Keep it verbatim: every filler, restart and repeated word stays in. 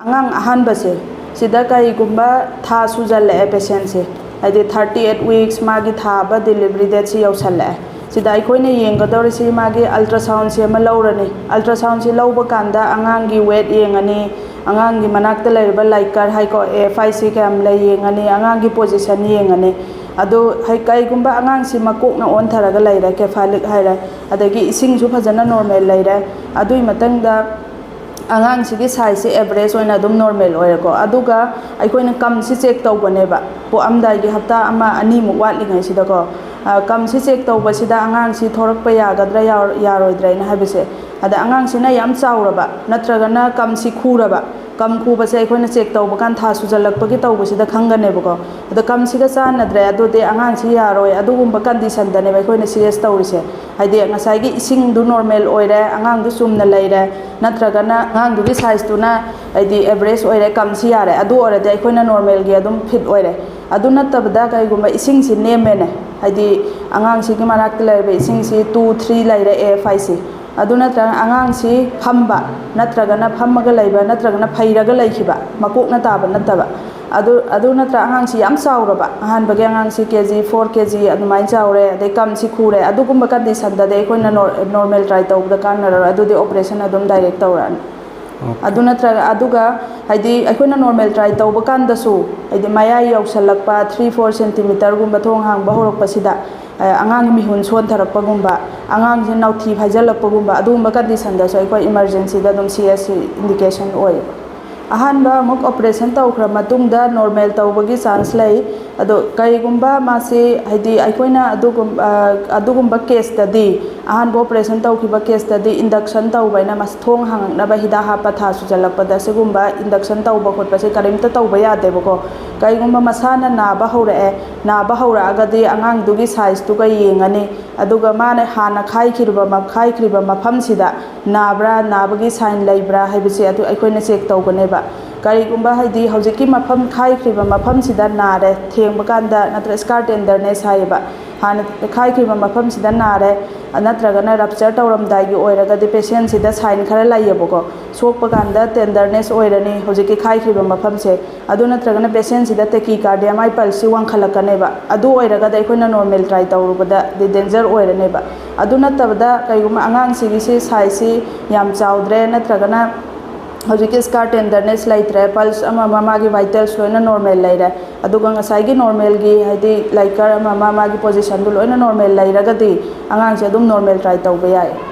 ꯑꯉꯥꯡ ꯑꯍꯥꯟꯕꯁꯦ ꯁꯤꯗ ꯀꯔꯤꯒꯨꯝꯕ ꯊꯥ ꯁꯨꯖꯜꯂꯛꯑꯦ, ꯄꯦꯁꯦꯟꯁꯦ, ꯍꯥꯏꯗꯤ thirty eight weeks, ꯃꯥꯒꯤ ꯊꯥ ꯑꯃ delivery dateꯁꯤ ꯌꯧꯁꯜꯂꯛꯑꯦ, ꯁꯤꯗ ꯑꯩꯈꯣꯏꯅ ꯌꯦꯡꯒꯗꯧꯔꯤꯁꯤ ꯃꯥꯒꯤ ultrasoundꯁꯤ ꯑꯃ ꯂꯧꯔꯅꯤ꯫ Ultrasoundꯁꯤ ꯂꯧꯕ ꯀꯥꯟꯗ ꯑꯉꯥꯡꯒꯤ weight ꯌꯦꯡꯉꯅꯤ, ꯑꯉꯥꯡꯒꯤ ꯃꯅꯥꯛꯇ ꯂꯩꯔꯤꯕ ꯂꯥꯏꯀꯔ ꯍꯥꯏꯀꯣ, ꯑꯦꯐ ꯑꯥꯏ ꯁꯤ ꯀꯌꯥꯝ ꯂꯩ ꯌꯦꯡꯉꯅꯤ, ꯑꯉꯥꯡꯒꯤ position ꯌꯦꯡꯉꯅꯤ꯫ ꯑꯗꯣ ꯍꯩ-, ꯀꯩꯒꯨꯝꯕ ꯑꯉꯥꯡꯁꯤ ꯃꯀꯣꯛꯅ ꯑꯣꯟꯊꯔꯒ ꯂꯩꯔꯦ, cephalic ꯍꯥꯏꯔꯦ, ꯑꯗꯒꯤ ꯏꯁꯤꯡꯁꯨ ꯐꯖꯅ normal ꯂꯩꯔꯦ, ꯑꯗꯨꯒꯤ ꯃꯊꯪꯗ ꯑꯉꯥꯡꯁꯤꯒꯤ sizeꯁꯤ average ꯑꯣꯏꯅ ꯑꯗꯨꯝ normal ꯑꯣꯏꯔꯦꯀꯣ꯫ ꯑꯗꯨꯒ ꯑꯩꯈꯣꯏꯅ ꯀꯝꯁꯤ check ꯇꯧꯕꯅꯦꯕ, ꯄꯣꯛꯑꯝꯗꯥꯏꯒꯤ ꯍꯞꯇꯥ ꯑꯃ ꯑꯅꯤꯃꯨꯛ ꯋꯥꯠꯂꯤꯉꯩꯁꯤꯗꯀꯣ꯫ ꯑ, ꯀꯝꯁꯤ check ꯇꯧꯕꯁꯤꯗ ꯑꯉꯥꯡꯁꯤ ꯊꯣꯔꯛꯄ ꯌꯥꯒꯗ꯭ꯔꯥ, ꯌꯥꯔ-, ꯌꯥꯔꯣꯏꯗ꯭ꯔꯥ ꯍꯥꯏꯅ ꯍꯥꯏꯕꯁꯦ꯫ ꯑꯗ ꯑꯉꯥꯡꯁꯤꯅ ꯌꯥꯝ ꯆꯥꯎꯔꯕ ꯅꯠꯇ꯭ꯔꯒꯅ ꯀꯝꯁꯤ ꯈꯨꯔꯕ, ꯀꯝ ꯈꯨꯕꯁꯦ ꯑꯩꯈꯣꯏꯅ check ꯇꯧꯕ ꯀꯥꯟꯗ ꯊꯥ ꯁꯨꯖꯜꯂꯛꯄꯒꯤ ꯇꯧꯕꯁꯤꯗ ꯈꯪꯒꯅꯦꯕꯀꯣ꯫ ꯑꯗ ꯀꯝꯁꯤꯒ ꯆꯥꯟꯅꯗ꯭ꯔꯦ, ꯑꯗꯨꯗꯤ ꯑꯉꯥꯡꯁꯤ ꯌꯥꯔꯣꯏ, ꯑꯗꯨꯒꯨꯝꯕ conditionꯗꯅꯦꯕ ꯑꯩꯈꯣꯏꯅ ꯁꯤ ꯑꯦꯁ ꯇꯧꯔꯤꯁꯦ꯫ ꯍꯥꯏꯗꯤ ꯉꯁꯥꯏꯒꯤ ꯏꯁꯤꯡꯗꯨ normal ꯑꯣꯏꯔꯦ, ꯑꯉꯥꯡꯗꯨ ꯆꯨꯝꯅ ꯂꯩꯔꯦ, ꯅꯠꯇ꯭ꯔꯒꯅ ꯑꯉꯥꯡꯗꯨꯒꯤ sizeꯇꯨꯅ ꯍꯥꯏꯗꯤ average ꯑꯣꯏꯔꯦ, ꯀꯝꯁꯤ ꯌꯥꯔꯦ, ꯑꯗꯨ ꯑꯣꯏꯔꯗꯤ ꯑꯩꯈꯣꯏꯅ normalꯒꯤ ꯑꯗꯨꯝ fit ꯑꯣꯏꯔꯦ꯫ ꯑꯗꯨ ꯅꯠꯇꯕꯗ ꯀꯩꯒꯨꯝꯕ ꯏꯁꯤꯡꯁꯤ ꯅꯦꯝꯃꯦꯅꯦ, ꯍꯥꯏꯗꯤ ꯑꯉꯥꯡꯁꯤꯒꯤ ꯃꯅꯥꯛꯇ ꯂꯩꯔꯤꯕ ꯏꯁꯤꯡꯁꯤ two three ꯂꯩꯔꯦ, ꯑꯦꯐ ꯑꯥꯏ ꯁꯤ, ꯑꯗꯨ ꯅꯠꯇ꯭ꯔꯒꯅ ꯑꯉꯥꯡꯁꯤ ꯐꯝꯕ, ꯅꯠꯇ꯭ꯔꯒꯅ ꯐꯝꯃꯒ ꯂꯩꯕ, ꯅꯠꯇ꯭ꯔꯒꯅ ꯐꯩꯔꯒ ꯂꯩꯈꯤꯕ, ꯃꯀꯣꯛꯅ ꯇꯥꯕ ꯅꯠꯇꯕ, ꯑꯗꯨ, ꯑꯗꯨ ꯅꯠꯇ꯭ꯔ ꯑꯉꯥꯡꯁꯤ ꯌꯥꯝ ꯆꯥꯎꯔꯕ, ꯑꯍꯥꯟꯕꯒꯤ ꯑꯉꯥꯡꯁꯤ ꯀꯦ ꯖꯤ four, ꯀꯦ ꯖꯤ ꯑꯗꯨꯃꯥꯏꯅ ꯆꯥꯎꯔꯦ, ꯑꯗꯩ ꯀꯝꯁꯤ ꯈꯨꯔꯦ, ꯑꯗꯨꯒꯨꯝꯕ conditionꯗꯗꯤ ꯑꯩꯈꯣꯏꯅ ꯅꯣꯔ-, normal try ꯇꯧꯕꯗ ꯀꯥꯟꯅꯔꯔꯣꯏ, ꯑꯗꯨꯗꯤ operation ꯑꯗꯨꯝ direct ꯇꯧꯔꯛꯑꯅꯤ꯫ Okay. ꯑꯗꯨ ꯅꯠꯇ꯭ꯔꯒ, ꯑꯗꯨꯒ ꯍꯥꯏꯗꯤ ꯑꯩꯈꯣꯏꯅ normal try ꯇꯧꯕ ꯀꯥꯟꯗꯁꯨ, ꯍꯥꯏꯗꯤ ꯃꯌꯥꯏ ꯌꯧꯁꯜꯂꯛꯄ three four centimeterꯒꯨꯝꯕ ꯊꯣꯡ ꯍꯥꯡꯕ ꯍꯧꯔꯛꯄꯁꯤꯗ, ꯑ, ꯑꯉꯥꯡꯒꯤ ꯃꯤꯍꯨꯟ ꯁꯣꯟꯊꯔꯛꯄꯒꯨꯝꯕ, ꯑꯉꯥꯡꯁꯤ ꯅꯥꯎꯊꯤ ꯐꯥꯏꯖꯜꯂꯛꯄꯒꯨꯝꯕ, ꯑꯗꯨꯒꯨꯝꯕ conditionꯗꯁꯨ ꯑꯩꯈꯣꯏ emergencyꯗ ꯑꯗꯨꯝ ꯁꯤ ꯑꯦꯁ ꯁꯤ indication ꯑꯣꯏꯌꯦꯕ꯫ ꯑꯍꯥꯟꯕ ꯑꯃꯨꯛ operation ꯇꯧꯈ꯭ꯔ ꯃꯇꯨꯡꯗ normal ꯇꯧꯕꯒꯤ chance ꯂꯩ꯫ ꯑꯗꯣ ꯀꯔꯤꯒꯨꯝꯕ ꯃꯥꯁꯤ, ꯍꯥꯏꯗꯤ ꯑꯩꯈꯣꯏꯅ ꯑꯗꯨꯒꯨꯝ-, ꯑ, ꯑꯗꯨꯒꯨꯝꯕ caseꯇꯗꯤ, ꯑꯍꯥꯟꯕ operation ꯇꯧꯈꯤꯕ caseꯇꯗꯤ induction ꯇꯧꯕ ꯍꯥꯏꯅ ꯃꯁ-, ꯊꯣꯡ ꯍꯥꯡꯉꯛꯅꯕ ꯍꯤꯗꯥꯛ ꯍꯥꯞꯄ ꯊꯥ ꯁꯨꯖꯜꯂꯛꯄꯗ ꯁꯤꯒꯨꯝꯕ induction ꯇꯧꯕ ꯈꯣꯠꯄꯁꯦ ꯀꯔꯤꯝꯇ ꯇꯧꯕ ꯌꯥꯗꯦꯕꯀꯣ꯫ ꯀꯔꯤꯒꯨꯝꯕ ꯃꯁꯥꯅ ꯅꯥꯕ ꯍꯧꯔꯛꯑꯦ, ꯅꯥꯕ ꯍꯧꯔꯛꯑꯒꯗꯤ ꯑꯉꯥꯡꯗꯨꯒꯤ sizeꯇꯨꯒ ꯌꯦꯡꯉꯅꯤ, ꯑꯗꯨꯒ ꯃꯥꯅ ꯍꯥꯟꯅ ꯈꯥꯏꯈꯤꯕ ꯃ-, ꯈꯥꯏꯈ꯭ꯔꯤꯕ ꯃꯐꯝꯁꯤꯗ ꯅꯥꯕ꯭ꯔꯥ, ꯅꯥꯕꯒꯤ sign ꯂꯩꯕ꯭ꯔꯥ ꯍꯥꯏꯕꯁꯦ ꯑꯗꯨ ꯑꯩꯈꯣꯏꯅ check ꯇꯧꯒꯅꯦꯕ꯫ ꯀꯔꯤꯒꯨꯝꯕ ꯍꯥꯏꯗꯤ ꯍꯧꯖꯤꯛꯀꯤ ꯃꯐꯝ ꯈꯥꯏꯈ꯭ꯔꯤꯕ ꯃꯐꯝꯁꯤꯗ ꯅꯥꯔꯦ, ꯊꯦꯡꯕ ꯀꯥꯟꯗ ꯅꯠꯇ꯭ꯔꯒ scar tenderness ꯍꯥꯏꯌꯦꯕ, ꯍꯥꯟꯅ ꯈꯥꯏꯈ꯭ꯔꯤꯕ ꯃꯐꯝꯁꯤꯗ ꯅꯥꯔꯦ, ꯅꯠꯇ꯭ꯔꯒꯅ rupture ꯇꯧꯔꯝꯗꯥꯏꯒꯤ ꯑꯣꯏꯔꯒꯗꯤ patientꯁꯤꯗ sign ꯈꯔ ꯂꯩꯌꯦꯕꯀꯣ꯫ ꯁꯣꯛꯄ ꯀꯥꯟꯗ tenderness ꯑꯣꯏꯔꯅꯤ ꯍꯧꯖꯤꯛꯀꯤ ꯈꯥꯏꯈ꯭ꯔꯤꯕ ꯃꯐꯝꯁꯦ꯫ ꯑꯗꯨ ꯅꯠꯇ꯭ꯔꯒꯅ patientꯁꯤꯗ tachycardia, ꯃꯥꯏ pulseꯁꯤ ꯋꯥꯡꯈꯠꯂꯛꯀꯅꯦꯕ꯫ ꯑꯗꯨ ꯑꯣꯏꯔꯒꯗꯤ ꯑꯩꯈꯣꯏꯅ normal try ꯇꯧꯔꯨꯕꯗꯗꯤ danger ꯑꯣꯏꯔꯅꯦꯕ꯫ ꯑꯗꯨ ꯅꯠꯇꯕꯗ ꯀꯩꯒꯨꯝꯕ ꯑꯉꯥꯡꯁꯤꯒꯤꯁꯤ sizeꯁꯤ ꯌꯥꯝ ꯆꯥꯎꯗ꯭ꯔꯦ, ꯅꯠꯇ꯭ꯔꯒꯅ ꯍꯧꯖꯤꯛꯀꯤ scar tenderness ꯂꯩꯇ꯭ꯔꯦ, pulse ꯑꯃ ꯑꯃ, ꯃꯥꯒꯤ vitals ꯂꯣꯏꯅ normal ꯂꯩꯔꯦ, ꯑꯗꯨꯒ ꯉꯁꯥꯏꯒꯤ normalꯒꯤ ꯍꯥꯏꯗꯤ liquor ꯑꯃ ꯑꯃ, ꯃꯥꯒꯤ positionꯗꯨ ꯂꯣꯏꯅ normal ꯂꯩꯔꯒꯗꯤ ꯑꯉꯥꯡꯁꯦ ꯑꯗꯨꯝ normal try ꯇꯧꯕ ꯌꯥꯏ꯫